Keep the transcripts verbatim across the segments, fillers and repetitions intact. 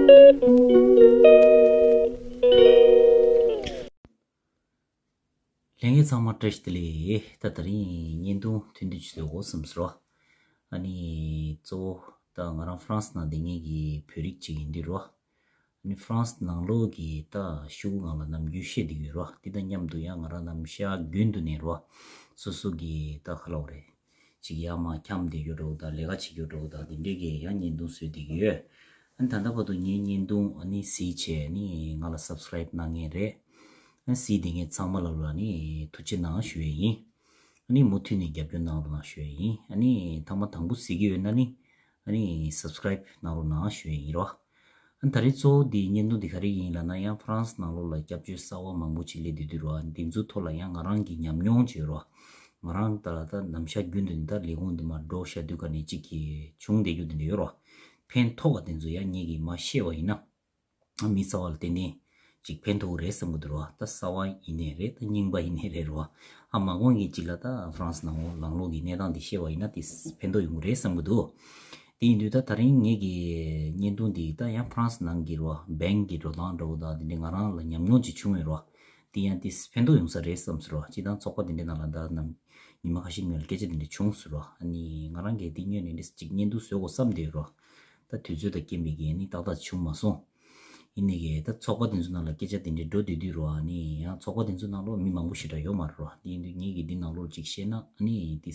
ལྷན་རྒྱས་ཚང་མ་བཀྲ་ཤིས་བདེ་ལེགས། ད་དེ་རིང་བརྙན་ཐུང་ཐུང་ཐུང་ཅིག་བཟོ་དགོས་བསམ་སོང་། ཨ་ནི་གཙོ་བོ་ད་ང་རང་ཧྥ་རན་སི་ནང་བསྡད་མཁན་གྱི་བོད་རིགས་ཅིག་ཡིན་དུས་རོ། ཨ་ནི་ཧྥ་རན་སི་ནང་ལོགས་ཀྱི་ད་ཤོག་གུ་སྒང་ལ་ནམ་རྒྱུན་བཤད་བསྡད་ཀྱི་ཡོད་རོ། དེ་དང་མཉམ་དུ་ཡང་ང་རང་ནམ་ཞག་རྒྱུན་དུ་ནས་རོ། སོ་སོ་གི་ད་ག་ལབ་དགོས་རེད། ཅིག་ཡར་མར་འཁྱམས་བསྡད་རྒྱུ་འདྲ་བོ་དང་ལས་ཀ་བྱེད་རྒྱུ་འདྲ་བོ་དང་དེ་འདྲས་ཀྱི་ཡང་བརྙན་ཐུང་བཟོས་བསྡད་ཀྱི་ཡོད། ཨ་ནི་ད་ལྟ་བར་དུ་ངའི་བརྙན་ཐུང་ཨ་ནི་གཟིགས་བྱས་ཨ་ནི་ང་ལ་སབ་སི་ཀ་རེབ་གནང་མཁན་རེད། ཨ་ནི་གཟིགས་བསྡད་མཁན་ཚང་མ་ལ་ལ་ཨ་ནི་ཐུགས་རྗེ་གནང་ཞུ་ཡས་ཡིན། ཨ་ནི་མུ་མཐུད་ནས་རྒྱབ་སྐྱོར་གནང་རོགས་གནང་ཞུ་ཡས་ཡིན། ཨ་ནི་ཐེངས་མ་དང་པོ་གཟིགས་ཀྱི་ཡོད་ན་ནི་ཨ་ནི་སབ་སི་ཀ་རེབ་གནང་རོགས་གནང་ཞུ་ཡས་ཡིན་རོ། ཨ་ནི་ད་རེས་གཙོ་བོ་འདིའི་བརྙན་ཐུང་འདི་ག་རེ་ཡིན་ལབ་ན། ཡང་ཧྥ་རན་སི་ནང་ལོགས་ལ་སྐྱབས་བཅོལ་གསར་པ་མང་པོ་ཅིག་སླེབས་བསྡད་དུས་རོ། འདི་ཚོའི་ཐོག་ལ་ཡང་ང་རང་གི་ཉམས་མྱོང་ཅིག་ཡོད་རོ། ང་རང་ད་ལྟ་ནམ་ཞག་རྒྱུན་དུ་ནི་ད་ལས་ཁུངས་འདི་མར་འགྲོ་བཞག་དུས་ག་ནས་ཅིག་གི་བྱུང་བསྡད་རྒྱུ་འདི་འདྲ་ཡོད་རོ། ཕན་ཐོགས་པ་དེ་ཚོ་ཡང་ངེད་ཀྱིས་མར་བཤད་པ་ཡིན་ན། མི་གསར་པ་ལ་ཏན་ཏན་ཅིག་ཕན་ཐོགས་རེད་བསམ་གྱི་འདུག་རོ། ད་གསར་པ་ཡིན་ནའི་རེད། ད་རྙིང་པ་ཡིན་ནའི་རེད་རོ། ཨ་མ་གོང་གི་ཅིག་ལ་ད་ཧྥ་རན་སི་ནང་ལོགས་ལང་ལོགས་ཀྱི་གནས་སྟངས་འདི་བཤད་པ་ཡིན་ན་དེ་ཕན་ཐོགས་ཡོང་གི་རེད་བསམ་གྱི་འདུག་དེ་ཡིན་དུས་ད་ད་རིང་ངེད་ཀྱི་བརྙན་ཐུང་འདི་ད་ཡང་ཧྥ་རན་སི་ནང་གི་རོ། བེང་གི་འགྲོ་སྟངས་འདྲ་བོ་དང་དེ་འདྲའི་ང་རང་ལ་ཉམས་མྱོང་ཅིག་བྱུང་ཡོད་རོ། དེ་ཡང་དེ་ཕན་ཐོགས་ཡོང་ས་རེད་བསམ་སོང་རོ། སྤྱིར་བཏང་ཚོགས་པ་དེ་འདྲའི་ནང་ལ་ད་ནམ་ཉི་མ་ཁ་ཤས་སྔོན་ལ་སྐད་ཆ་དེ་འདྲ་བྱུང་སོང་རོ། ཨ་ནི་ང་རང་གིས་དེ་སྔོན་ནས་འདྲ་ཅིག་བརྙན་ཐུང་བཟོ་དགོས་བསམ་བསྡད་ཡོད་རོ། ད་དུས་ཚོད་དང་རྐྱེན་པས་ཀྱིས་ནི་ཏག་ཏག་བྱུང་མ་སོང་། ཡིན་ནའི་གི་ད་ཚོགས་པ་དེ་ཚོ་ནང་ལ་སྐད་ཆ་དེ་འདྲའི་འགྲོ་བསྡད་དུས་རོ། ཨ་ནི་ཡང་ཚོགས་པ་དེ་ཚོ་ནང་ལོགས་མི་མང་པོ་ཞེ་དྲག་ཡོད་མ་རེད་རོ། དེ་ཡིན་དུས་ངེད་ཀྱིས་འདི་ནང་ལོགས་ཅིག་བཤད་ན་ཨ་ནི་དེ་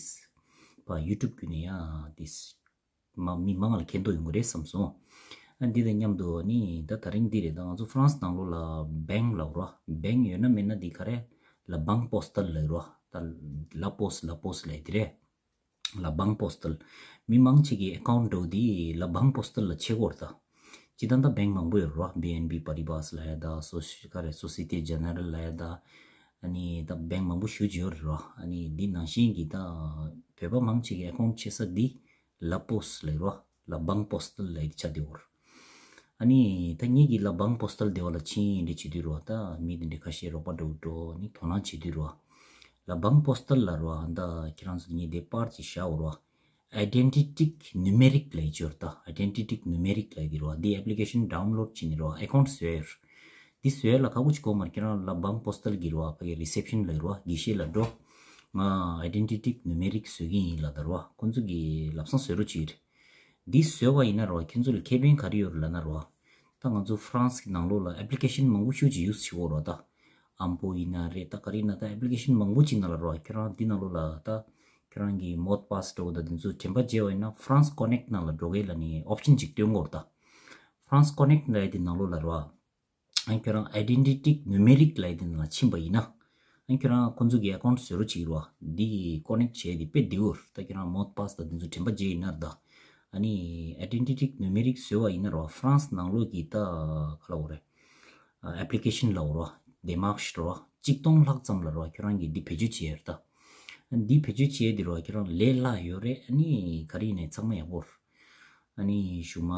པ་ཡུ་ཊུབ་བརྒྱུད་ནས་ཡང་དེ་མ་མི་མང་ལ་མཁྱེན་རྟོགས་ཡོང་གི་རེད་བསམ་སོང་། ཨ་འདི་དང་མཉམ་དུ་ཨ་ནི་ད་ད་རིང་འདི་རེད། ད་ང་ཚོ་ཧྥ་རན་སི་ནང་ལོགས་ལ་བེང་ལབ་རོ། བེང་ཡོད་ན་མེད་ན་འདི་ག་རེ། ལ་བང་པོ་སི་ཏལ་ལབ་རོ། ད་ལ་པོ་སི་ལ་པོ་སི་ལབ་དེ་རེད། ལ་བང་པོ་སི་ཏལ། མི་མང་ཆེ་གི་ཨེ་ཁའུན་ཊི་འདྲ་བོ་དེ་ལ་བང་པོ་སི་ཏལ་ལ་ཕྱེ་གི་ཡོད་རེད་ད། སྤྱིར་བཏང་ད་བེང་མང་པོ་ཡོད་རེད་རོ། བྷི་ཨེན་བྷི་པ་རི་བཱ་སི་ལབ་ཡ་ད། སོ་སི་ག་རེ། སོ་སི་ཏེ་ཇེ་ནེ་རལ་ལབ་ཡ་ད། ཨ་ནི་ད་བེང་མང་པོ་ཞེ་ཅིག་ཡོད་རེད་རོ། ཨ་ནི་འདི་ནང་བཞིན་གྱི་ད་བོད་པ་མང་ཆེ་གི་ཨེ་ཁའུན་ཊི་ཕྱེ་ས་འདི་ལ་པོ་སི་ལབ་རོ། ལ་བང་པོ་སི་ཏལ་ལབ་ཡ་དེ་ཆགས་བསྡད་ཡོད་རེད། ཨ་ནི་ད་ངེད་ཀྱིས་ལ་བང་པོ་སི་ཏལ་སྡེ་བ་ལ་ཕྱིན་འདྲ་བྱེད་དུས་རོ། ད་མི་དེ་འདྲ་ཁ་ཤས་རོགས་པ་འདྲ་བོ་འགྲོ་ནི་དོ་སྣང་བྱེད་དུས་རོ། ལ་བང་པོ་སི་ཏལ་ལབ་རོ། ད་ཁྱེད་རང་ཚོ་ངས་དེ་པར་ཅིག་བཞག་ཡོད་རོ། ཨའི་ཌེན་ཊི་ཊི་ནུ་མེ་རིག་ལབ་ཡ་ཅིག་ཡོད་རེད་ད། ཨའི་ཌེན་ཊི་ཊི་ནུ་མེ་རིག་ལབ་ཡ་དེ་རོ། འདི་ཨེབ་ལི་ཀེ་ཤན་ཌའུན་ལོཌ་བྱས་ནས་རོ། ཨེ་ཁའུན་ཊི་བཟོ་ཡ་ཡོད་རེད། འདི་བཟོ་ཡ་ལ་ཁག་པོ་ཅིག་དགོས་མ་རེད། ཁྱེད་རང་ལ་བང་པོ་སི་ཏལ་གྱི་རོ། ཕ་གི་རི་སེབ་ཤན་ལབ་ཡ་རོ། དགེ་བཤེས་ལ་འགྲོ། ང་ཨའི་ཌེན་ཊི་ཊི་ནུ་མེ་རིག་བཟོ་གི་ཡིན་ལབ་ད་རོ། ཁོང་ཚོ་གིས་ལམ་སང་བཟོ་རོགས་བྱེད་ཀྱི་རེད། འདི་བཟོས་པ་ཡིན་ན་རོ། ཁྱེད་ཚོ་ལ་ཁེ་ཕན་ག་རེ་ཡོད་རེད་ལབ་ན་རོ། ད་ང་ཚོ་ཧྥ་རན་སི་གི་ནང་ལོགས་ལ་ཨེབ་ལི་ཀེ་ཤན་མང་པོ་ཞེ་ཅིག་ཡུ་སི་བྱེད་ཀྱི་ཡོད་རེད་ད། ཨམ་པོ་ཡིན་ན་རེད། ད་ག་རེ་ཡིན་ན་ད་ཨེབ་ལི་ཀེ་ཤན་མང་པོ་ཅིག་ནང་ལ་རོ། ཁྱེད་རང་འདི་ནང་ལོགས་ལ་ད་ཁྱེད་རང་གི་མོ་ཌི་པཱ་སི་འདྲ་བོ་ད་འདི་ཚོ་དྲན་པ་བརྗེད་པ་ཡིན་ན་ཧྥ་རན་སི་ཀོ་ནེག་ཊི་ནང་ལ་འགྲོ་གི་ལབ་ནས་ཨོབ་ཤན་ཅིག་སྟོན་གྱི་ཡོད་རེད་ད། ཧྥ་རན་སི་ཀོ་ནེག་ཊི་ལབ་ཡ་དེ་ནང་ལོགས་ལ་རོ། ཨ་ཁྱོད་རང་ཨའི་ཌེན་ཊི་ཊི་ནུ་མེ་རིག་ལབ་ཡ་དེ་ནང་ལ་ཕྱིན་པ་ཡིན་ན། ཨ་ཁྱོད་རང་ཁོང་ཚོ་གི་ཨེ་ཁའུན་ཊི་བཟོ་རོགས་བྱེད་ཀྱི་རོ། འདི་གི་ཀོ་ནེག་ཊི་བྱས་ཏེ་དཔེ་བདེ་པོ་རེད། ད་ཁྱོད་རང་མོ་ཌི་པཱ་སི་དང་དེ་ཚོ་དྲན་པ་བརྗེད་ཡིན་ན་རེད་ད། ཨ་ནི་ཨའི་ཌེན་ཊི་ཊི་ནུ་མེ་རིག་བཟོས་པ་ཡིན་ན་རོ། ཧྥ་རན་སི་ནང་ལོགས་ཀྱི་ད་ག་ལབ་དགོས་རེད། ཨ་ཨེབ་ལི་ཀེ་ཤན་ལབ་དགོས་རོ། དེ་མཱར་ཤི་རོ། གཅིག་སྟོང་ལྷག་ཙམ་ལ་རོ། ཁྱོད་རང་གིས་འདི་བེད་སྤྱོད་བྱེད་ཡ་རེད་ད། འདི་བེད་སྤྱོད་བྱེད་ཡ་དེ་རོ། ཁྱོད་རང་ལས་སླ་ཡོད་རེད། ཨ་ནི་ག་རེ་ཡིན་ནའི་ཚང་མ་ཡག་པོ་རེད། ཨ་ནི་གཞུག་མ་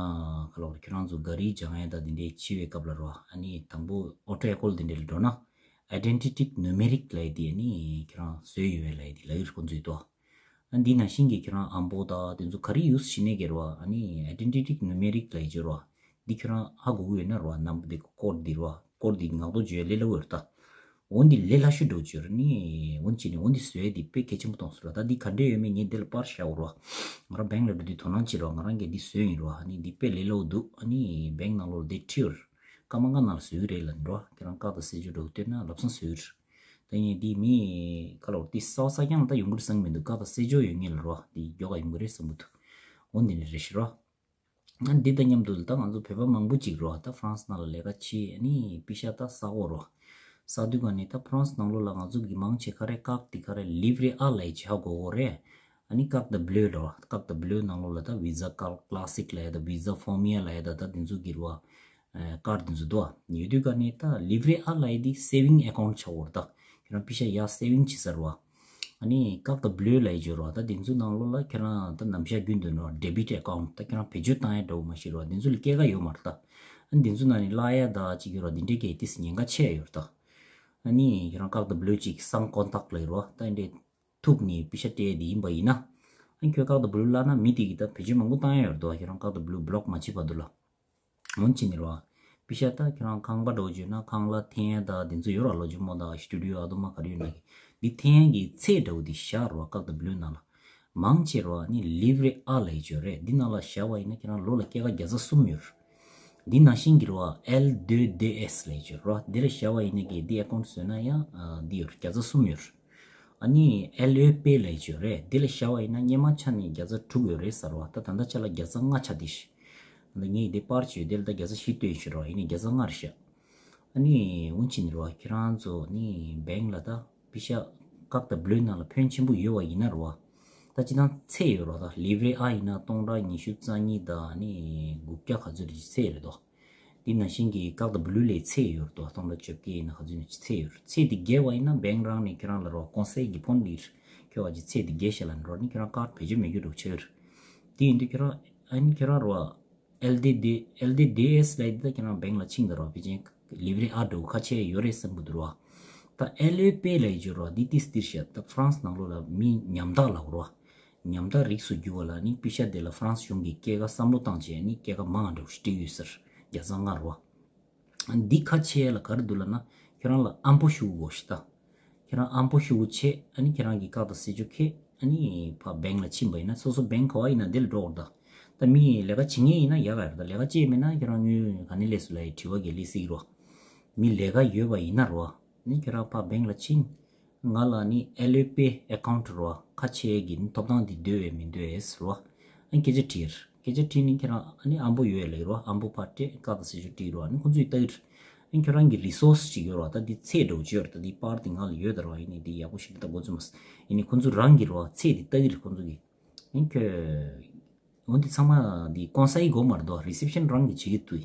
ག་ལབ་དགོས་རེད། ཁྱོད་རང་ཚོ་ག་རེ་སྦྱང་ཡ་ད་དེ་འདྲའི་འཆི་བའི་སྐབས་ལ་རོ། ཨ་ནི་དང་པོ་ཨོ་ཊོ་ཨེ་ཀོལ་དེ་འདྲ་ལ་འགྲོ་ན། ཨའི་ཌེན་ཊི་ཊི་ནུ་མེ་རིག་ལབ་ཡ་དེ་ཨ་ནི་ཁྱོད་རང་བཟོས་ཡོད་པས་ལབ་ཡ་དེ་ལབ་ཡོད་རེད་ཁོང་ཚོས་ཏོ། ཨ་འདི་ནང་བཞིན་གྱི་ཁྱོད་རང་ཨམ་པོ་དང་དེ་ཚོ་ག་རེ་ཡུ་སི་བྱེད་ནའི་གི་རོ། ཨ་ནི་ཨའི་ཌེན་ཊི་ཊི་ནུ་མེ་རིག་ལབ་ཡ་ཅིག་རོ། འདི་ཁྱོད་རང་ཧ་གོ་གི་ཡོད་ན་རོ། ནམ་བུ་དེ་ཀོ་ཌི་འདི་རོ། ཀོ་ཌི་འདི་ངག་ཐོག་བརྗོད་ཡ་ལས་སླ་པོ་ཡོད་རེད་ད། འོ་འདི་ལས་སླ་ཤོས་འདྲ་བོ་ཅིག་ཡོད་རེད། ནི་འོ་འདི་བྱས་ནས་འོ་འདི་བཟོས་ཡ་འདི་དཔེ་གལ་ཆེན་པོ་མཐོང་སོང་ར། ད་འདི་ག་འདྲས་ཡོད་མེད་ངས་འདི་ལ་པར་བཞག་ཡོད་རོ། ང་རང་བེང་ལ་འགྲོ་དུས་དོ་སྣང་བྱེད་རོགས། ང་རང་གིས་འདི་བཟོས་ཡིན་རོ། ཨ་ནི་འདི་དཔེ་ལས་སླ་པོ་འདུག་ཨ་ནི་བེང་ནང་ལོགས་འདི་ཁྲིད་ཡོད་རེད། སྐར་མ་ལྔ་ནང་ལ་བཟོས་ཀྱི་རེད་ལབ་འགྲོ། ཁྱེད་རང་བཀག་དང་བསལ་འཇོག་འདྲ་བོ་སྟོན་ན་ལབ་སང་བཟོས་ཀྱི་རེད། ད་ངས་འདི་མི་ག་ལབ་དགོས་རེད། འདི་གསར་པ་གསར་རྐྱང་ལ་ད་ཡོང་གི་རེད་བསམ་གྱི་མི་འདུག་བཀག་དང་བསལ་འཇོག་ཡོད་མཁན་ལ་རོ། འདི་མགྱོགས་ག་ཡོང་གི་རེད་བསམ་གྱི་འདུག་འོ་འདི་ནས་རེ་ཞིག་རོ། ཨ་འདི་དང་མཉམ་དུ་ད་ང་ཚོ་བོད་པ་མང་པོ་ཅིག་རོ། ད་ཧྥ་རན་སི་ནང་ལ་ལས་ཀ་བྱེད། ཨ་ནི་པེ་ཤ་ད་བསགས་ཡོད་རོ། བསགས་དུས་ག་ནས་ད་ཧྥ་རན་སི་ནང་ལོགས་ལ་ང་ཚོ་གི་མང་ཆེ་ག་རེ་ཀར་ཌི་ག་རེ་ལིབ་རེ་ཨ་ལབ་ཡ་ཅིག་ཧ་གོ་གོ་རེད། ཨ་ནི་ཀར་ཌི་བྷི་ལོ་རོ། ཀར་ཌི་བྷི་ལོ་ནང་ལོགས་ལ་ད་ཝི་ཛ་ཀར་ཌི་ཀ་ལ་སིག་ལབ་ཡ་ད། ཝི་ཛ་ཕོར་མི་ཡ་ལབ་ཡ་ད། ད་དེ་ཚོ་གི་རོ། ཨ་ཀར་ཌི་དེ་ཚོ་འདུག་ཨ། ཡོད་དུས་ག་ནས་ད་ལིབ་རེ་ཨ་ལབ་ཡ་འདི་སེ་ཝིང་ཨེ་ཁའུན་ཊི་ཆགས་ཡོད་རེད་ད། ཁྱེད་རང་པེ་ཤ་ཡར་སེ་ཝིང་བྱེད་ས་རོ། ཨ་ནི་ཀར་ཌི་བྷི་ལོ་ལབ་ཡ་ཅིག་ཡོད་རེད་བ། ད་དེ་ཚོའི་ནང་ལོགས་ལ་ཁྱེད་རང་ད་ནམ་ཞག་རྒྱུན་དུ་ནོ་ཌེ་བིཊ་ཨེ་ཁའུན་ཊི་ད་ཁྱེད་རང་བེད་སྤྱོད་བཏང་ཡ་འདྲ་བོ་མ་ཤེས་རོགས། དེ་ཚོ་ལ་སྐྱེལ་ཀ་ཡོད་མ་རེད་ད། ཨ་ནི་དེ་ཚོའི་ནང་ནས་བརླག་ཡ་ད་ཅིག་ཡོད་རོགས། དེ་འདྲའི་གི་ཏིས་ཉེན་ཁ་ཆེ་ཡ་ཡོད་རེད་ད། ཨ་ནི་ཁྱེད་རང་ཀར་ཌི་བྷི་ལོ་ཅིག་སང་ཀོན་ཊེག་ལབ་ཡ་རོགས། ད་འདྲའི་ཐུག་ནས་པེ་ཤ་སྤྲད་ཡ་དེ་ཡིན་པ་ཡིན་ན། ཨ་ནི་ཁྱོད་ཀར་ཌི་བྷི་ལོ་བརླག་ན་མི་དེ་གི་ད་བེད་སྤྱོད་མང་པོ་བཏང་ཡ་ཡོད་རེད་དོ། ཁྱེད་རང་ཀར་ཌི་བྷི་ལོ་བྷི་ལོག་མ་བྱེད་བར་དུ་ལ། འོན་ཅི་ནི་རོ། པི་ཤ་ད་ཁྱེད་རང་ཁང་པ་འགྲོ་བརྗོད་ན་ཁང་གླ་འཐེན་ཡ་ད་དེ་ཚོ་ཡོད་ར། ལོ་ཇི་མོ་ད་སི་ཊུ་ཌི་ཡོ་ཨ་དོ་མ་ག་རེ་ཡོད་ན་གི་འདི་འཐེན་ཡ་གི་ཚད་འདྲ་བོ་འདི་བཞག་རོ། ཀག་ད་བླུ་ནང་ལ་མང་ཆེ་རོ་ནི་ལིབ་རེ་ཨ་ལ་ཡི་ཅོ་རེད། འདི་ནང་ལ་བཞག་པ་ཡིན་ན་ཁྱེད་རང་ལོ་ལ་སྐྱེད་ཀ་བརྒྱ་ཆ་གསུམ་ཡོད། འདི་ནང་བཞིན་གྱི་རོ་ཨེལ་དོ་དེ་ཨེས་ལ་ཡི་ཅོ་རོ། འདི་ལ་བཞག་པ་ཡིན་ན་གི་འདི་ཨེ་ཀོན་ཊི་བཟོས་ན་ཡང་འདི་ཡོད་བརྒྱ་ཆ་གསུམ་ཡོད། ཨ་ནི་ཨེལ་ཨོ་པེ་ལ་ཡི་ཅོ་རེད། འདི་ལ་བཞག་པ་ཡིན་ན་སྔོན་མ་ཆ་ནས་བརྒྱ་ཆ་དྲུག་ཡོད་རེད་ཟེར་བ། ད་ད་ལྟ་ཆ་ལ་བརྒྱ་ཆ་ལྔ་ཆགས་དེ་ཤི། ད་ངས་འདི་པར་བྱས་འདི་ལ་ད་བརྒྱ་ཆ་བཞི་སྟོན་ཤི་རོ། ཡིན་ནི་བརྒྱ་ཆ་ལྔ་རེད་ཤག་ཨ་ནི་འོན་ཅི་ནི་རོ་ཁྱེད་རང་ཚོ་ནི་བེང་ལ་ད་པི་ཤ་ཀག་ད་བླུ་ནང་ལ་ཕོན་ཆེན་པོ་ཡོད་པ་ཡིན་ན་རོ། ད་སྤྱི་བཏང་ཚད་ཡོད་རོ། ད་ལིབ་རེ་ཨ་ཡིན་ན་སྟོང་ཕྲག་ཉི་ཤུ་རྩ་གཉིས་དང་ནི་དགུ་བརྒྱ་ག་ཚོད་རེད་ཚད་རེད་དོ། འདི་ནང་བཞིན་གྱི་ཀག་ད་བླུ་ལས་ཚད་ཡོད་དོ། སྟོང་ཕྲག་བཅོ་བརྒྱད་ཡིན་ན་ག་ཚོད་ནི་ཚད་ཡོད། ཚད་འདི་བརྒལ་བ་ཡིན་ན་བེང་རང་ནས་ཁྱེད་རང་ལ་རོ་ཀོན་སེ་གི་ཕོན་ལིར་ཁྱོད་བ་ཅི་ཚད་འདི་བརྒལ་ཤ་ལ་ནི་རོ་ནི་ཁྱེད་རང་ཀར་བེད་སྤྱོད་མེད་རྒྱུ་འགྲོ་ཆེ་རེད། དེ་ཡིན་དུས་ཁྱེད་རང་ཨ་ནི་ཁྱེད་རང་རོ་ཨ། ཨེལ་དི་དི་ཨེལ་དི་དི་ཨེས་ལ་ཡི་ད་ཁྱེད་རང་བེང་ལ་ཕྱིན་ད་རོ། ཕལ་ཆེར་ལིབ་རེ་ཨ་འགྲོ་ཁ་ཆེ་ཡོད་རེད་བསམ་གི་འདུག་རོ། ད་ཨེལ་ཨོ་པེ་ལ་ཡི་ཅོ་རོ་འདི་ཏིས་ཏིར་ཤ་ད་ཧྥ་རན་སི་ནང་ལོགས་ལ་མི་ཉམ་ཐག་ལ་རོ། ཉམ་ཐག་རིགས་སུ་གྱུར་བ་ལ་ནི་པི་ཤ་དེ་ལ་ཧྥ་རན་སི་གཞུང་གིས་སྐྱེད་ཀ་བསམ་བློ་བཏང་བྱས་ནི་སྐྱེད་ཀ་མང་ང་འགྲོ་སྤྲད་ཡོད་ཟེར་རྒྱ་ཚང་ང་རོ། འདི་ཁ་ཆེ་ལ་ག་རེ་འདུག་ལབ་ན་ཁྱོད་རང་ལ་ཨམ་པོ་ཤུ་གུ་གོ་ཤི་ད། ཁྱེད་རང་ཨམ་པོ་ཤུ་གུ་ཆེ་ཨ་ནི་ཁྱེད་རང་གི་ཀག་ད་སེ་ཅོ་ཁེ་ཨ་ནི་ཕ་བེང་ལ་ཕྱིན་པ་ཡིན་ན་སོ་སོ་བེང་ག་བ་ཡིན་ན་དེ་ལ་འགྲོ་བར་ད། ད་མི་ལས་ཀ་བྱེད་ངེས་ཡིན་ན་ཡག་ག་རེད། ད་ལས་ཀ་བྱེད་མེད་ན་ཁྱོད་རང་དངུལ་ག་ནས་སླེབས་སུ་ལ་ཡི་དྲི་བ་གི་ལི་སིག་རོ། མི་ལས་ཀ་ཡོད་པ་ཡིན་ན་རོ། ནི་ཁྱོད་རང་ཕ་བེང་ལ་ཕྱིན། ང་ལ་ནི་ཨེལ་ཨོ་པེ་ཨེ་ཀའུན་ཊི་རོ་ཁ་ཆེ་གི་ནི་ཐོབ་ཐང་འདི་འདོད་བས་མི་འདོད་ཨེ་ཟེར་རོ། ཨ་ནི་སྐད་ཆ་དྲིས། སྐད་ཆ་དྲིས་ནི་ཁྱེད་རང་ཨ་ནི་ཨམ་པོ་ཡོད་ལེ་རོ། ཨམ་པོ་ཕ་སྤྲད་ཀག་ད་སེ་ཅོ་དྲིས་རོ། ཨ་ནི་ཁོང་ཚོས་ལྟ་གི་རེད། ཨ་ནི་ཁྱོད་རང་གི་རི་སོར་སི་ཅིག་ཡོད་རོ། ད་འདི་ཚད་འགྲོ་བཅོས་ར་ད་འདི་པར་འདི་ང་ལ་ཡོད་ད་རོ། ཡིན་ནི་འདི་ཡག་པོ་ཞིག་ད་འགོ་ཚུགས་མ་སི་ཡིན་ནི་ཁོང་ཚོ་རང་གི་རོ་ཚད་འདི་ལྟ་གི་རེད་ཁོང་ཚོ་གི། ཨ་ནི་ཁྱོད། འོན་ཏེ་ཚང་མ་འདི་ཀོན་སའི་གོ་མར་དོ་རི་སེབ་ཤན་རང་གི་བྱེད་ཀྱི་འདུག་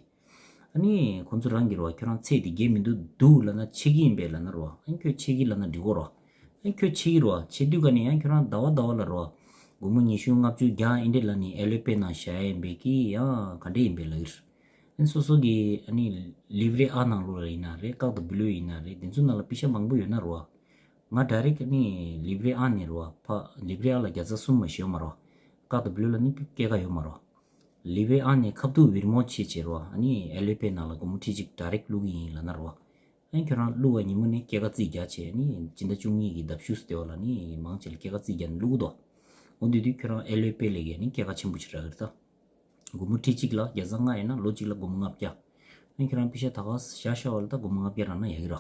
ཨ་ནི་ཁོང་ཚོ་རང་གི་རོ་ཁྱོད་རང་ཚད་འདི་རྒྱས་མི་འདུག་འདུག་ལབ་ན་ཆེ་གི་ཡིན་པས་ལབ་ན་རོ། ཨ་ནི་ཁྱོད་ཆེ་གི་ལབ་ན་འགྲིག་གོ་རོ། ཨ་ནི་ཁྱོད་ཆེ་གི་རོ་ཆེ་དུས་ག་ནས་ཡང་ཁྱོད་རང་ཟླ་བ་ཟླ་བ་ལ་རོ། སྒོར་མོ་ཉི་ཤུ་ལྔ་བཅུ་བརྒྱ་ཨིན་དྲེ་ལ་ནི་ཨེ་ལོ་པེ་ནང་བཞག་ཡ་ཡིན་པས་ཀི་ཡང་ག་འདྲ་ཡིན་པས་ལབ་ཀྱི་རེད། ཨ་ནི་སོ་སོ་གི་ཨ་ནི་ལིབ་རེ་ཨ་ནང་ལོགས་ལ་ཡིན་ན་རེད། ཀག་ཏུ་བུ་ལོ་ཡིན་ན་རེད། དེ་ཚོ་ནང་ལ་པི་ཤ་མང་པོ་ཡོད་ན་རོ། ང་ཌའི་རེག་ནི་ལིབ་རེ་ཨ་ནས་རོ། ཕ་ལིབ་རེ་ཨ་ལ་བརྒྱ་ཆ་གསུམ་མ་ཞིག་ཡོད་མ་རོ། ཀག་ཏུ་བུ་ལོ་ལ་ནི་སྐྱེད་ཀ་ཡོད་མ་རོ། ལིབ་རེ་ཨ་ནས་ཁ་ཐུག་བིར་མོ་བྱེད་བྱེད་རོ། ཨ་ནི་ཨེ་ལོ་པེ་ནང་ལ་སྒོར་མོ་ཁྲི་གཅིག་ཌའི་རེག་བླུག་གི་ཡིན་ལབ་ན་རོ། ཨ་ནི་ཁྱོད་རང་བླུག་པ་ཉིན་མོ་ནས་སྐྱེད་ཀ་རྩིས་རྒྱག་བྱས་ནི་སྤྱི་ཟླ་བཅུ་གཉིས་ཀྱི་ཟླ་བཞུགས་སུ་དེ་བ་ལ་ནི་མང་ཆེ་ལ་སྐྱེད་ཀ་རྩིས་རྒྱག་ནི་བླུག་གི་འདུག་འོ་དེ་དུས་ཁྱོད་རང་ཨེ་ལོ་པེ་ལ་གས་ནི་སྐྱེད་ཀ་ཆེན་པོ་ཅིག་རག་གི་རེད་ད། སྒོར་མོ་ཁྲི་གཅིག་ལ་བརྒྱ་ཆ་ལྔ་ཡིན་ན་ལོ་གཅིག་ལ་སྒོར་མོ་ལྔ་བརྒྱ། ཨ་ནི་ཁྱོད་རང་པི་ཤ་ད་ག་བཞག་བཞག་པ་ལ་ད་སྒོར་མོ་ལྔ་བརྒྱ་རག་ན་ཡག་གི་ར།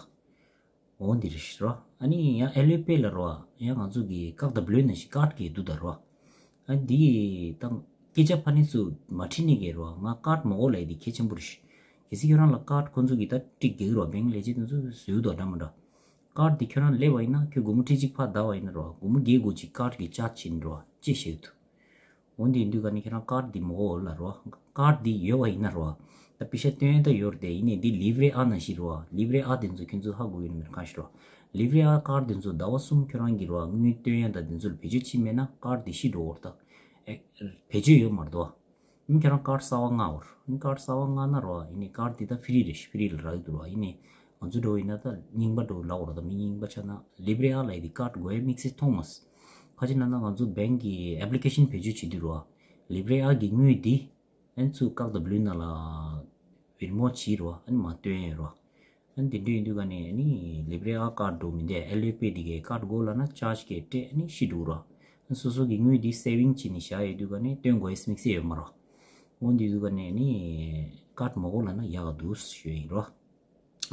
འོ་འདི་རེད་རོ། ཨ་ནི་ཡང་ཨེ་ལོ་པེ་ལ་རོ། ཡང་ང་ཚོ་གི་ཀག་ཏུ་བུ་ལོ་ནང་བཞིན་ཀར་ཌི་གི་འདུག་ད་རོ། ཨ་འདི་ད་སྐད་ཆ་ཕ་ནི་ཚོ་མ་དྲིས་ནི་གས་རོ། ང་ཀར་ཌི་མ་དགོས་ལབ་ཡ་འདི་གལ་ཆེན་པོ་རེད། གལ་སྲིད་ཁྱོད་རང་ལ་ཀར་ཌི་ཁོ་ཚོ་གི་ད་སྤྲད་དགོས་རོ། བེང་ལས་བྱེད་དེ་ཚོ་བཟོས་འདུག་འདྲ་མི་འདྲ། ཀར་ཌི་འདི་ཁྱོད་རང་སླེབས་པ་ཡིན་ན་ཁྱོད་སྒོར་མོ་ཁྲི་གཅིག་ཕར་བདའ་བ་ཡིན་ན་རོ། སྒོར་མོ་བརྒྱད་དགུ་ཅིག་ཀར་ཌི་གི་ཅར་ཇི་བྱེད་ནི་རོ། ཅི་བྱེད་ཐུབ། འོ་འདི་ཡིན་དུས་ག་ནས་ཁྱེད་རང་ཀར་ཌི་འདི་མ་དགོས་ལབ་རོ། ཀར་ཌི་འདི་ཡོད་པ་ཡིན་ན་རོ། ད་པི་ཤ་སྟོན་ད་ཡོད་རེད་དེ། ཡིན་ནའི་འདི་ལིབ་རེ་ཨ་ནང་བཞིན་རོ། ལིབ་རེ་ཨ་དེ་ཚོ་ཁྱོད་ཚོ་ཧ་གོ་གི་ཡོད་མེད་གང་ཤེས་རོ། ལིབ་རེ་ཨ་ཀར་ཌི་དེ་ཚོ་ཟླ་བ་གསུམ་ཁྱོད་རང་གི་རོ་དངུལ་སྟོན་ཡ་ད་དེ་ཚོ་ལ་བེད་སྤྱོད་བྱེད་མེད་ན་ཀར་ཌི་འདི་ཤི་འགྲོ་གི་རེད་ད། ཨེ། བེད་སྤྱོད་ཡོད་མ་རེད་དོ། ཨ་ནི་ཁྱེད་རང་ཀར་ཌི་གསར་པ་མངགས་པ་རོ། ཨ་ནི་ཀར་ཌི་གསར་པ་མངགས་ན་རོ། ཡིན་ནའི་ཀར་ཌི་འདི་ད་ཕི་རི་རེད། ཕི་རི་ལ་རག་གི་འདུག་རོ། ཡིན་ནའི་ང་ཚོ་འདྲ་བོ་ཡིན་ན་ད་རྙིང་པ་འདྲ་བོ་ལབ་དགོས་རེད་ད། མི་རྙིང་པ་ཆགས་ན་ལིབ་རེ་ཨ་ལབ་ཡ་འདི་ཀར་ཌི་དགོས་ཡ་དམིགས་བསལ་མཐོང་མ་སོང་། ག་ཅི་ལབ་ན་ང་ཚོ་བེང་གི་ཨེབ་ལི་ཀེ་ཤན་བེད་སྤྱོད་བྱེད་དུས་རོ། ལིབ་རེ་ཨ་གི་དངུལ་འདི་ཨ་ནི་ཚུར་ཀག་ཏུ་བུ་ལོ་ནང་ལ་བིར་མོ་བྱེད་རོ། ཨ་ནི་མར་སྟོན་ཡ་རོ། ཨ་ནི་དེ་འདྲ་ཡིན་དུས་ག་ནས་ཨ་ནི་ལིབ་རེ་ཨ་ཀར་ཌི་འགྲོ་མི་འདུག་ཨེ་ལོ་པེ་འདི་གས་ཀར་ཌི་དགོས་ལབ་ན་ཅར་ཇི་གས་སྤྲད་ཨ་ནི་ཤི་འགྲོ་རོ། ཨ་ནི་སོ་སོ་གི་དངུལ་འདི་སེ་བིང་བྱས་ནས་བཞག་ཡོད་དུས་ག་ནས་སྟོན་དགོས་ཡ་དམིགས་བསལ་ཡོད་མ་རོ། འོ་འདི་དུས་ག་ནས་ཨ་ནི་ཀར་ཌི་མ་དགོས་ལབ་ན་ཡག་ག་འདུག་ཞུ་ཡ་ཡིན་རོ།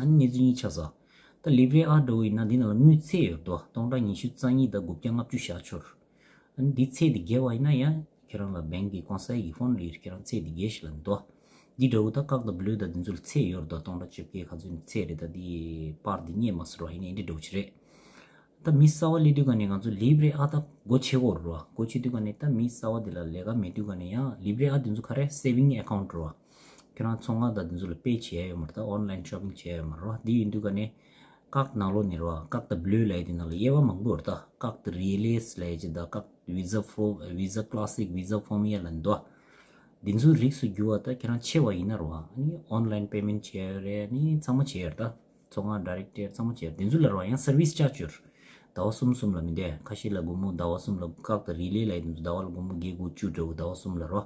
ཨ་ནི་གནས་ཚུལ་གཉིས་ཆགས་སོང་། ད་ལིབ་རེ་ཨ་འདྲ་བོ་ཡིན་ན་འདི་ནང་ལ་དངུལ་ཚད་ཡོད་དོ། སྟོང་ཕྲག་ཉི་ཤུ་རྩ་གཉིས་དང་དགུ་བརྒྱ་ལྔ་བཅུ་བཞག་ཆོག་ཨ་ནི་འདི་ཚད་འདི་བརྒལ་བ་ཡིན་ན་ཡང་ཁྱེད་རང་ལ་བེང་གི་ཀོན་སའི་གི་ཕོན་ལིར་ཁྱེད་རང་ཚད་འདི་བརྒལ་ཞིག་ལ་འདུག་འདི་འདྲ་བོ་ད་ཀག་ཏུ་བུ་ལོ་ད་འདི་ཚོ་ལ་ཚད་ཡོད་རེད་དོ། སྟོང་ཕྲག་བཅོ་བརྒྱད་ག་ཚོད་ནི་ཚད་རེད། ད་འདི་པར་འདི་རྙེད་མ་སོང་རོ། ཡིན་ནའི་འདི་འདྲ་བོ་ཅིག་རེད། ད་མི་གསར་པ་སླེབས་དུས་ག་ནས་ང་ཚོ་ལིབ་རེ་ཨ་ད་སྒོ་ཕྱེ་དགོས་རེད་བ། སྒོ་ཕྱེ་དུས་ག་ནས་ད་མི་གསར་པ་དེ་ལ་ལས་ཀ་མེད་དུས་ག་ནས་ཡང་ལིབ་རེ་ཨ་དེ་ཚོ་ག་རེ་སེ་བིང་ཨེ་ཀའུན་ཊི་རེད་བ། ཁྱེད་རང་ཚོང་ཁང་དང་དེ་ཚོ་ལ་པེ་བྱེད་ཡ་ཡོད་མ་རེད། ད་ཨོན་ལའིན་ཤོ་པིང་བྱེད་ཡ་ཡོད་མ་རེད་བ། དེ་ཡིན་དུས་ག་ནས་ཀག་ནང་ལོགས་ནས་རེད་བ། ཀག་ཏུ་བུ་ལོ་ལབ་ཡ་དེ་ནང་ལ་དབྱེ་བ་མང་པོ་ཡོད་རེད། ད་ཀག་ཏུ་རི་ལེས་ལབ་ཡ་ཅིག་དང་ཀག་ཏུ་ཝི་ཛ་ཕོ་ཝི་ཛ་ཀ་ལ་སིག་ཝི་ཛ་ཕོ་མི་ཡ་ལབ་འདུག་བ། དེ་ཚོའི་རིགས་སུ་གྱུར་བ་ད་ཁྱེད་རང་ཆེ་བ་ཡིན་ན་རེད་བ། ཨ་ནི་ཨོན་ལའིན་པེ་མེན་ཊི་བྱེད་ཡ་ཡོད་རེད། ཨ་ནི་ཚང་མ་བྱེད་ཡ་རེད་ད། ཚོང་ཁང་ཌའི་རེག་ཊར་ཚང་མ་བྱས། དེ་ཚོ་ལ་རོ་ཡང་སར་བིས་ཆར་ཇི་ཡོད། ཟླ་བ་གསུམ་གསུམ་ལ་མི་འདུག་ཁ་ཤས་ལ་སྒོར་མོ་ཟླ་བ་གསུམ་ལ་ཀག་ཏུ་རི་ལེ་ལབ་ཡ་དེ་ཚོ་ཟླ་བ་ལ་སྒོར་མོ་བརྒྱད་དགུ་བཅུ་འདྲ་བོ་ཟླ་བ་གསུམ་ལ་རོ།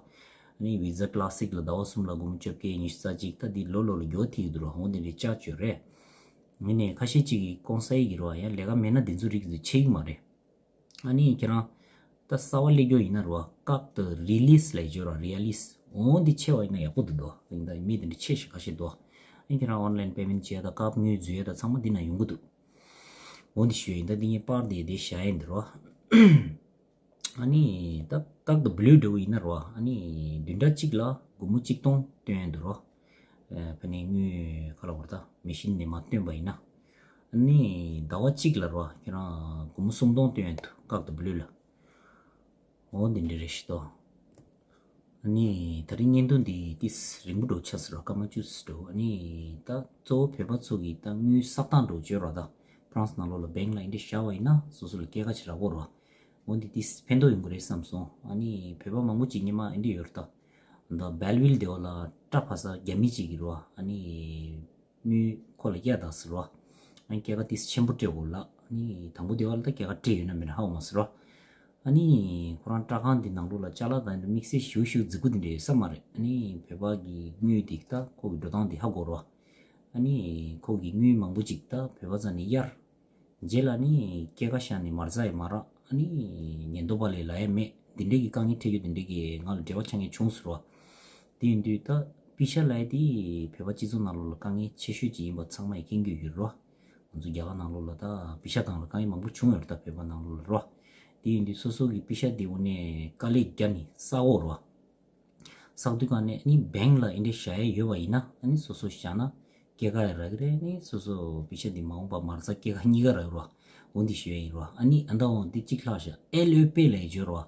ནི་Visa Classic ལ་ཟླ་བ་གསུམ་ལ་སྒོར་མོ་བཅོ་བརྒྱད་ཉི་ཤུ་རྩ་གཅིག་ད་འདི་ལོ་ལོ་ལ་འགྱོ་ཐིག་འདུག་རོ། འོ་འདི་འདྲའི་ལྕགས་བཅོས་རེད། ངས་ནས་ཁ་ཤས་ཅིག་གིས་ཀོང་སའི་གི་རོ་ཡང་ལས་ཀ་མེད་ན་འདི་ཚོ་རིགས་ཚོ་ཆེ་གི་མ་རེད། ཨ་ནི་ཁྱེད་རང་ད་གསར་བ་སླེབས་རྒྱུ་ཡིན་ན་རོ་ཀག་ཏུ་རི་ལིས་ལས་བརྗོད་རོ་རི་ལིས། འོ་འདི་ཆེ་བ་ཡིན་ན་ཡག་པོ་འདུག་དོ། ཡིན་ད་མི་འདི་འདྲ་ཆེ་ཞིག་ཁ་ཤས་འདུག་ཨ་ནི་ཁྱེད་རང་online payment བྱས་ད་ཀག་དངུལ་འཛུལ་ཡས་ད་ཚང་མ་འདི་ན་ཡོང་གི་འདུག་འོ་འདི་ཞུ་ཡིན་ད་འདི་ངས་པར་འདི་འདི་བཞག་ཡིན་འདི་རོ། ཨ་ནི་ད་ཀག་ཏུ་བླུ་འདྲ་བོ་ཡིན་ན་རོ། ཨ་ནི་བདུན་ཕྲག་གཅིག་ལ་སྒོར་མོ་གཅིག་སྟོང་བཏོན་ཡོད་འདུག་རོ། ཨ་ཕ་ནི་དངུལ་ཁ་ལ་བར་ད་མེ་ཤིན་ནས་མ་བཏོན་པ་ཡིན་ན། ཨ་ནི་ཟླ་བ་གཅིག་ལ་རོ་ཁྱེད་རང་སྒོར་མོ་སུམ་སྟོང་བཏོན་ཡོད་འདུག་ཀག་ཏུ་བླུ་ལ། འོ་འདི་འདྲ་རེད་ཤི་ཏོ། ཨ་ནི་ད་རིང་བརྙན་ཐུང་འདི་ཏིས་རིང་པོ་འགྲོ་ཆགས་སི་རོ་སྐར་མ་བཅུ་ཙམ་འགྲོ། ཨ་ནི་ད་གཙོ་བོ་བོད་པ་ཚོ་གི་ད་དངུལ་བསགས་སྟངས་འགྲོ་བཅོས་རོ་ད་ཕ་རན་སི་ནང་ལོགས་ལ་བེང་ལ་ཨེ་འདྲ་བཞག་པ་ཡིན་ན་སོ་སོ་ལ་སྐྱེད་ཀ་ཅིག་རག་གོ་རོ། འོ་འདི་ཏིས་ཕན་ཐོགས་ཡོང་གི་རེད་བསམ་སོང་། ཨ་ནི་བོད་པ་མང་པོ་ཅིག་སྔོན་མ་ཨེ་འདྲ་ཡོད་རེད་ད། ད་སྦེལ་ཝིལ་དེ་བ་ལ་སྐྲ་ཕ་ས་རྒྱ་མི་ཅིག་གི་རོ། ཨ་ནི་དངུལ་ཁོ་ལ་གཡར་དང་ཟེར་བ། ཨ་ནི་སྐྱེད་ཀ་ཏིས་ཆེན་པོ་སྤྲད་དགོས་ལ། ཨ་ནི་དང་པོ་དེ་བ་ལ་ད་སྐྱེད་ཀ་སྤྲད་ཡོད་ན་མེད་ན་ཧ་གོ་མ་ཟེར་བ། ཨ་ནི་ཁོ་རང་སྐྲ་ཁང་དེ་ནང་ལོགས་ལ་ཅ་ལག་དང་དམིགས་བསལ་ཞུ་ཞུ་རྫིག་པོ་དེ་འདྲ་ཡོད་ས་མ་རེད། ཨ་ནི་བོད་པ་གི་དངུལ་དེ་ད་ཁོ་གི་འགྲོ་སྟངས་དེ་ཧ་གོ་རོ། ཨ་ནི་ཁོ་གི་དངུལ་མང་པོ་ཅིག་ད་བོད་པ་ཚ་ནས་གཡར། རྗེས་ལ་ནི་སྐྱེད་ཀ་བཞག་ནས་མ་རྩ་ཡི་མ་རག་ཨ་ནི་ཉེན་རྟོག་པ་ལས་ལ་ཡ་མེད། འདི་འདྲས་ཀྱི་དཀའ་ངལ་འཕྲད་རྒྱུ་འདི་འདྲས་ཀྱི་ང་ལ་འབྲེལ་བ་ཆགས་མཁན་བྱུང་ཟེར་བ། དེ་ཡིན་དུས་ད་པི་ཤ་ལ་ཡ་དེ་བོད་པ་སྤྱི་ཚོགས་ནང་ལོགས་ལ་དཀའ་ངལ་ཆེ་ཤོས་ཅིག་ཡིན་པ་ཚང་མ་ཡི་མཁྱེན་རྒྱུ་ཡོད་རོ། ང་ཚོ་རྒྱ་གར་ནང་ལོགས་ལ་ད་པི་ཤ་སྒང་ལ་དཀའ་ངལ་མང་པོ་བྱུང་ཡོད་རེད་ད་བོད་པ་ནང་ལོགས་ལ་རོ། དེ་ཡིན་དུས་སོ་སོ་གི་པི་ཤ་དེ་འོ་ནས་དཀའ་ལས་རྒྱག་ནས་བསག་འོ་རོ། བསགས་དུས་ག་ནས་ཨ་ནི་བེང་ལ་ཨེ་འདྲས་བཞག་ཡས་ཡོད་པ་ཡིན་ན་ཨ་ནི་སོ་སོ་བཞག་ན་སྐྱེད་ཀ་ཡང་རག་གི་རེད། ཨ་ནི་སོ་སོ་པི་ཤ་འདི་མ་འོངས་པ་མ་རྩ་སྐྱེད་ཀ་གཉིས་ཀ་རག་རོ། འོ་འདི་ཞུ་ཡས་ཡིན་རོ། ཨ་ནི་ཨ་ད་འོ་འདི་གཅིག་ལྷག་བཞག་ཨེལ་ཨོ་པེ་ལ་ཡི་བརྗོད་རོ།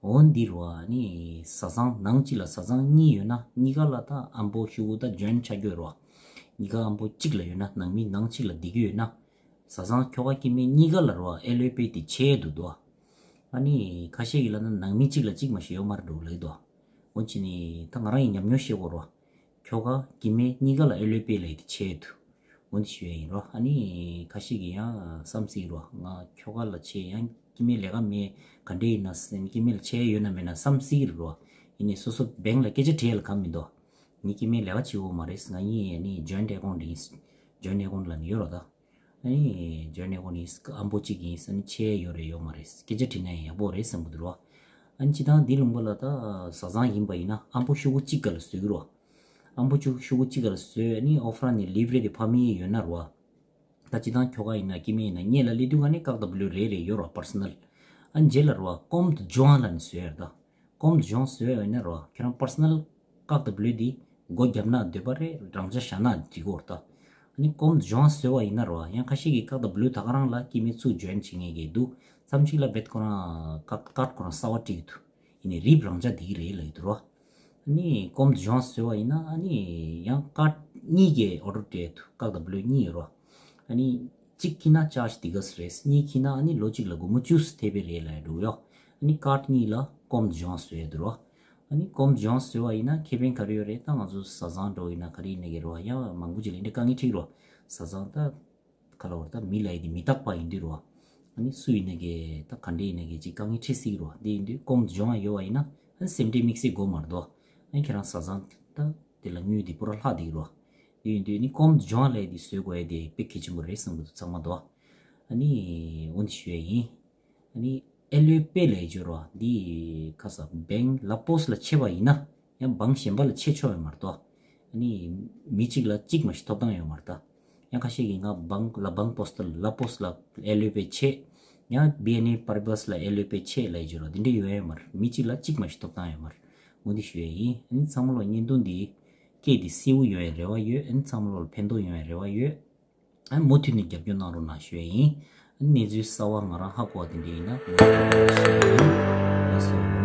འོ་འདི་རོ་ཨ་ནི་བཟའ་ཚང་ནང་གཅིག་ལ་བཟའ་ཚང་གཉིས་ཡོད་ན་གཉིས་ཀ་ལ་ད་ཨམ་པོ་ཤུ་གུ་ད་ཇོན་ཆ་རྒྱུ་རོ། གཉིས་ཀ་ཨམ་པོ་གཅིག་ལ་ཡོད་ན་ནང་མི་ནང་གཅིག་ལ་བསྡད་རྒྱུ་ཡོད་ན། བཟའ་ཚང་ཁྱོ་ག་སྐྱེ་དམན་གཉིས་ཀ་ལ་རོ་ཨེལ་ཨོ་པེ་དེ་བྱས་འདུག་དོ། ཨ་ནི་ཁ་ཤས་ཀྱི་ལ་ན་ནང་མི་གཅིག་ལ་གཅིག་མ་ཞིག་ཡོད་མ་རེད་འགྲོ་ལེ་དོ། འོ་ཅི་ནི་ད་ང་རང་ཡི་ཉམས་མྱོང་བཤད་གོ་རོ། ཁྱོ་ག་སྐྱེ་དམན་གཉིས་ཀ་ལ་ཨེལ་ཨོ་པེ་ལ་ཡི་དེ་བྱས་འདུག་འོ་འདི་ཞུ་ཡ་ཡིན་རོ། ཨ་ནི་ཁ་ཤས་ཀྱི་ཡང་བསམ་སྲིད་རོ། ང་ཁྱོ་ག་ལ་བྱས་ཡང་སྐྱེ་དམན་ལས་ཀ་མེད་ག་འདྲས་ཡིན་ན་སེམས་སྐྱེ་དམན་ལ་བྱས་ཡོད་ན་མེད་ན་བསམ་སྲིད་རོ། ཡིན་ནི་སོ་སོ་བེང་ལ་སྐད་ཆ་དྲིས་ཡ་ལ་ག་མི་འདུག་ངའི་སྐྱེ་དམན་ལས་ཀ་བྱེད་འོ་མ་རེད། ང་གཉིས་ཡ་ནི་ཇོན་ཨེ་ཀོན་ཌི་ཡིན། ཇོན་ཨེ་ཀོན་ཌི་ལ་ནི་ཡོད་རོ་ད། ཨ་ནི་ཇོན་ཨེ་ཀོན་ཌི་ཡིན། ཨམ་པོ་གཅིག་ཡིན། ཨ་ནི་ཆེ་ཡོད་རེད་ཡོད་མ་རེད། སྐད་ཆ་དྲིས་ན་ཡང་ཡག་པོ་རེད་བསམ་གི་འདུག་རོ། ཨ་ནི་སྤྱི་བཏང་འདི་ལུང་པ་ལ་ད་བཟའ་ཚང་ཡིན་པ་ཡིན་ན་ཨམ་པོ་ཤུ་གུ་གཅིག་ག་ལ་བཟོས་གི་རོ། ཨམ་པོ་ཤུ་ཤུ་གུ་གཅིག་ག་ལ་བཟོས། ཨ་ནི་ཨོ་ཕ་ར་ནི་ལིབ་རེ་དེ་ཕ་མི་ཡོད་ན་རོ། ད་སྤྱི་བཏང་ཁྱོ་ག་ཡིན་ན་སྐྱེ་དམན་ཡིན་ན་སྔོན་ལ་སླེབས་དུས་ག་ནི་ཀག་ད་བླུ་རེ་རེ་ཡོད་རོ་པར་སོ་ནལ། ཨ་ནི་རྗེས་ལ་རོ་ཀོམ་ཏུ་ཇོན་ལ་ནི་བཟོས་ཡོད་ད། ཀོམ་ཏུ་ཇོན་བཟོས་ཡོད་ན་རོ་ཁྱོད་རང་པར་སོ་ནལ་ཀག་ད་བླུ་དེ་སྒོ་བརྒྱབ་ན་འདོད་པ་རེད། རང་ཅག་བཞག་ན་འགྲིག་གོ་ར་ད། ཨ་ནི་ཀོམ་ཏུ་ཇོན་བཟོས་པ་ཡིན་ན་རོ་ཡང་ཁ་ཤས་ཀྱིས་ཀག་ད་བླུ་ད་ག་རང་ལ་སྐྱེ་དམན་ཚུར་ཇོན་བྱེད་མཁན་གྱི་འདུག་མཚམས་ཤིག་ལ་བེད་ཁོ་རང་ཀག་ཀག་ཁོ་རང་གསར་པ་བྲིས་ཀྱི་འདུག་ཡིན་ནའི་རིབ་རང་ཅག་འདི་གི་རེད་ལབ་ཀྱི་འདུག་རོ། ཨ་ནི་ཀོམ་ཏུ་ཇོན་བཟོས་པ་ཡིན་ན་ཨ་ནི་ཡང་ཀག་གཉིས་ཀྱི་ཨོ་ཌར་སྤྲད་འདུག་ཀག་ད་བླུ་གཉིས་ཡོད་རོ། ཨ་ནི་གཅིག་ཁྱེར་ན་ཅར་ཇི་དེ་ག་ཙམ་རེད། གཉིས་ཁྱེར་ན་ཨ་ནི་ལོ་གཅིག་ལ་སྒོར་མོ་བཅུ་ཙམ་ཐེབས་པའི་རེད་ལབ་འདུག་ཡོ། ཨ་ནི་ཀག་གཉིས་ལ་ཀོམ་ཏུ་ཇོན་བཟོས་འདུག་རོ། ཨ་ནི་ཀོམ་ཏུ་ཇོན་བཟོས་པ་ཡིན་ན་ཁེ་ཕན་ག་རེ་ཡོད་རེད། ད་ང་ཚོ་བཟའ་ཚང་འགྲོ་ཡིན་ན་ག་རེ་ཡིན་ན་གི་རོ་ཡང་མང་པོ་ཅིག་ལ་འདི་འདྲ་དཀའ་ངལ་འཕྲད་རོ། བཟའ་ཚང་ད་ག་ལ་བར་ད་མི་ལ་ཡི་དེ་མི་རྟག་པ་ཡིན་དུས་རོ། ཨ་ནི་སུ་ཡིན་ན་གི་ད་ག་འདྲ་ཡིན་ན་གི་ཅིག་དཀའ་ངལ་འཕྲད་སྲིད་རོ། དེ་ཡིན་དུས་ཀོམ་ཏུ་ཇོན་ཡོད་པ་ཡིན་ན་ཨ་ནི་སེམས་ཁྲལ་དམིགས་བསལ་དགོས་མ་རེད་དོ། ཨ་ནི་ཁྱེད་རང་བཟའ་ཚང་ད་དེ་ལ་དངུལ་དེ་པུ་ར་ལྷག་བསྡད་ཀྱི་རོ། དེ་ཡིན་དུས་ནི་ཀོམ་ཏུ་ཇོན་ལ་ཡི་དེ་བཟོ་དགོས་ཡ་དེ་དཔེ་གལ་ཆེན་པོ་རེད་བསམ་གི་འདུག་ཚང་མ་དོ། ཨ་ནི་འོ་འདི་ཞུ་ཡ་ཡིན། ཨ་ནི་ཨེལ་ཨོ་པེ་ལ་ཡི་བརྗོད་རོ། འདི་ཁ་ས་བེང་ལ་པོ་སི་ལ་ཆད་པ་ཡིན་ན་ཡང་བང་གཞན་པ་ལ་ཆད་ཆོག་ཡོད་མ་རེད་དོ། ཨ་ནི་མི་གཅིག་ལ་གཅིག་མ་ཞིག་ཐོབ་ཐང་ཡོད་མ་རེད་ད། ཡང་ཁ་ཤས་ཀྱིས་ང་བང་ལ་བང་པོ་སི་ཊལ་ལ་པོ་སི་ལ་ཨེལ་ཨོ་པེ་ཆད། ཡང་བི་ཨེན་ཨེ་པར་བྷ་སི་ལ་ཨེལ་ཨོ་པེ་ཆད་ལ་ཡི་བརྗོད་རོ། འདི་འདྲ་ཡོད་ཡོད་མ་རེད། མི་གཅིག་ལ་གཅིག་མ་ཞིག་ཐོབ་ཐང་ཡོད་མ་རེད། འོ་འདི་ཞུ་ཡ་ཡིན། ཨ་ནི་ཚང་མ་ལོ་བརྙན་ཐུང་འདི་སྐད་འདི་གསལ་པོ་ཡོང་ཡ་རེ་བ་ཡོད། ཨ་ནི་ཚང་མ་ལོ་ལ་ཕན་ཐོགས་ཡོང་ཡ་རེ་བ་ཡོད། ཨ་ནི་མུ་མཐུད་ནས་རྒྱབ་སྐྱོར་གནང་རོགས་གནང་ཞུ་ཡ་ཡིན། ཨ་ནི་གནས་ཚུལ་གསར་བ་ང་རང་ཧ་གོ་བ་དེ་འདྲ་ཡིན་ན་ངོ་སྤྲོད་ཞུ་ཡ་ཡིན། ལགས་སོ།